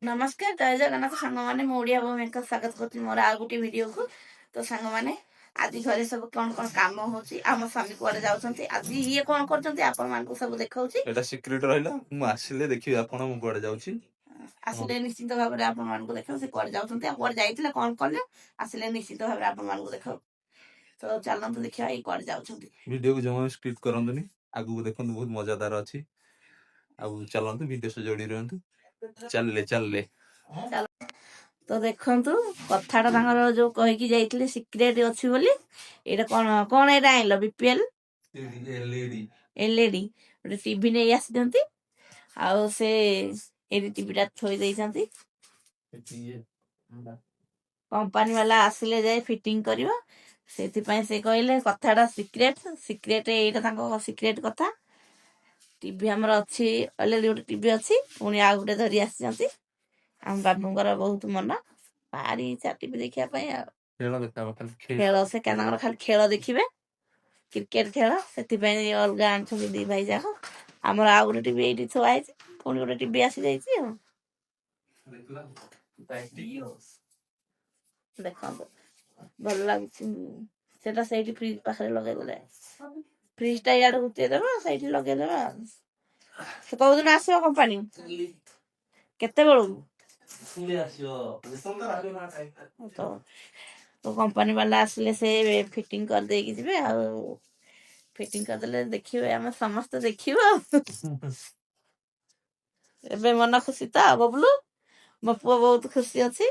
ନମସ୍କାର, ଜୟ ଜଗନ୍ନାଥ ସାଙ୍ଗମାନେ। ମୁଁ ଓଡ଼ିଆ ବୋହୂ ସ୍ୱାଗତ କରୁଛି ମୋର ଆଉ ଗୋଟିଏ ଭିଡ଼ିଓକୁ। ତ ସାଙ୍ଗମାନେ, ଆଜି ଘରେ ସବୁ କଣ କଣ କାମ ହଉଛି, ଆମ ସ୍ୱାମୀ କୁଆଡେ ଯାଉଛନ୍ତି, ଆଜି ଇଏ କଣ କରୁଛନ୍ତି, ଆପଣମାନଙ୍କୁ ସବୁ ଦେଖାଉଛି। ଏଇଟା ସିକ୍ରେଟ ରହିଲା। ମୁଁ ଆସିଲେ ଦେଖିବି ଆପଣ, ମୁଁ କୁଆଡେ ଯାଉଛି। ଆସିଲେ ନିଶ୍ଚିତ ଭାବରେ ଆପଣମାନଙ୍କୁ ଦେଖାଉ ସେ କୁଆଡେ ଯାଉଛନ୍ତି ଆଉ କୁଆଡେ ଯାଇଥିଲେ, କଣ କଲେ। ଆସିଲେ ନିଶ୍ଚିତ ଭାବରେ ଆପଣମାନଙ୍କୁ ଦେଖାଉ। ତ ଚାଲନ୍ତୁ ଦେଖିବା ଏଇ କୁଆଡେ ଯାଉଛନ୍ତି। ଭିଡିଓକୁ ଜମା ସ୍କିପ୍ କରନ୍ତୁନି, ଆଗକୁ ଦେଖନ୍ତୁ, ବହୁତ ମଜାଦାର ଅଛି। ଆଉ ଚାଲନ୍ତୁ, ଭିଡିଓ ସହ ଯୋଡି ରୁହନ୍ତୁ। ଚାଲିଲେ ଚାଲିଲେ। ତ ଦେଖନ୍ତୁ, କଥାଟା ତାଙ୍କର ଯୋଉ କହିକି ଯାଇଥିଲେ ସିକ୍ରେଟ ଅଛି ବୋଲି, ଏଇଟା କଣ କଣ ଏଇଟା ଆଣିଲ? BPL LED. ଏଲଇଡି ଗୋଟେ ଟିଭି ନେଇ ଆସିଛନ୍ତି ଆଉ ସେ ଏଇଠି ଟିଭିଟା ଥୋଇ ଦେଇଛନ୍ତି। କମ୍ପାନୀ ବାଲା ଆସିଲେ ଯାଇ ଫିଟିଂ କରିବ। ସେଥିପାଇଁ ସେ କହିଲେ କଥାଟା ସିକ୍ରେଟ ସିକ୍ରେଟ। ଏଇଟା ତାଙ୍କ ସିକ୍ରେଟ କଥା। ଟିଭି ଆମର ଅଛି, ଅଲରେଡି ଗୋଟେ ଟିଭି ଅଛି, ପୁଣି ଆଉ ଗୋଟେ ଧରି ଆସିଛନ୍ତି। ଆମ ବାବୁଙ୍କର ବହୁତ ମନ, ଭାରି ଇଚ୍ଛା ଟିଭି ଦେଖିବା ପାଇଁ। ଆଉ ଖେଳ ଦେଖାବ ଖାଲି, ଖେଳ। ଖେଳ ସେ ତାଙ୍କର ଖାଲି ଖେଳ ଦେଖିବେ, କ୍ରିକେଟ ଖେଳ। ସେଥିପାଇଁ ଅଲଗା ଆଣିଛନ୍ତି ଦି ଭାଇ ଯାକ। ଆମର ଆଉ ଗୋଟେ ଟିଭି ଏଇଠି ଥୁଆ ହେଇଛି, ପୁଣି ଗୋଟେ ଟିଭି ଆସିଯାଇଛି। ଆଉ ଦେଖନ୍ତୁ, ଭଲ ଲାଗୁଛି ସେଟା। ସେଇଠି ଫ୍ରିଜ ପାଖରେ ଲଗେଇଦେଲେ, ଫ୍ରିଜ ଟା ଇଆଡେ ଗୁତେଇ ଦେବା, ସେଇଠି ଲଗେଇଦେବା। ସେ କୋଉଦିନ ଆସିବ କମ୍ପାନୀ, କେତେବେଳକୁ? ତ କମ୍ପାନୀ ବାଲା ଆସିଲେ ସେ ଫିଟିଂ କରିଦେଇକି ଯିବେ। ଆଉ ଫିଟିଂ କରିଦେଲେ ଦେଖିବେ, ଆମେ ସମସ୍ତେ ଦେଖିବୁ। ଆଉ ଏବେ ମନ ଖୁସି ତ ବବୁଲୁ? ମୋ ପୁଅ ବହୁତ ଖୁସି ଅଛି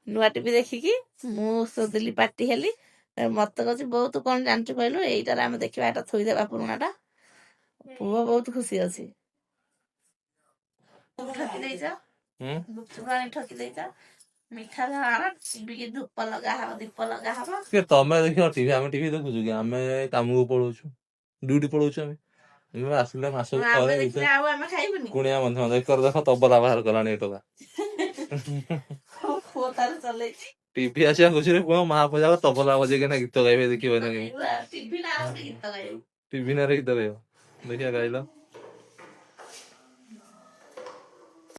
ନୂଆ ଟିଭି ଦେଖିକି। ମୁଁ ଶୋଧିଲି, ପାଟି ହେଲି। ମତେ କହୁଛି, "ବୋଉ, ତୁ କଣ ଜାଣିଛୁ କହିଲୁ? ଏଇଟାରେ ଆମେ ଦେଖିବା, ଏଇଟା ଥୋଇଦେବା ପୁରୁଣାଟା।" ପୁଅ ବହୁତ ଖୁସି ଅଛି। ଠକି ଦେଇଛ। ଗୁପଚୁପ ଆଣି ଠକି ଦେଇଛ। ମିଠା ଆଣ, ଟିଭି ଧୂପ ଲଗା ହବ, ଦୀପ ଲଗା ହବ। କିଏ ତମେ ଦେଖିବ ଟିଭି? ଆମେ ଟିଭି ଦେଖୁଛୁ କି? ଆମେ କାମକୁ ପଳଉଛୁ, ଡ୍ୟୁଟି ପଳଉଛୁ। ଆମେ ଆମେ ଆସିଲେ ମାସକୁ ଆମେ ଥରେ। ଦେଖିଲେ ଆଉ ଆମେ ଖାଇବୁନି? କୁଣିଆ ମଧ୍ୟ ଦେଖ ଦେଖ, ତବଲା ବାହାର କଲାଣି ଏ ଟୋକା। ପୁଅ ତାର ଚଲେଇଛି। ଟିଭି ଆସିବା ଖୁସିରେ ପୁଅ ମା ପୁଅ ଯାକ ତବଲା ବଜେଇକିନା ଗୀତ ଗାଇବେ, ଦେଖିବ ନା। ଟିଭି ନା ଗୋଟେ ଗୀତ ଗାଇବୁ। ଟିଭି ନାରେ ଗୀତ ଗାଇବ, ଦେଖିବା ଗାଇଲ।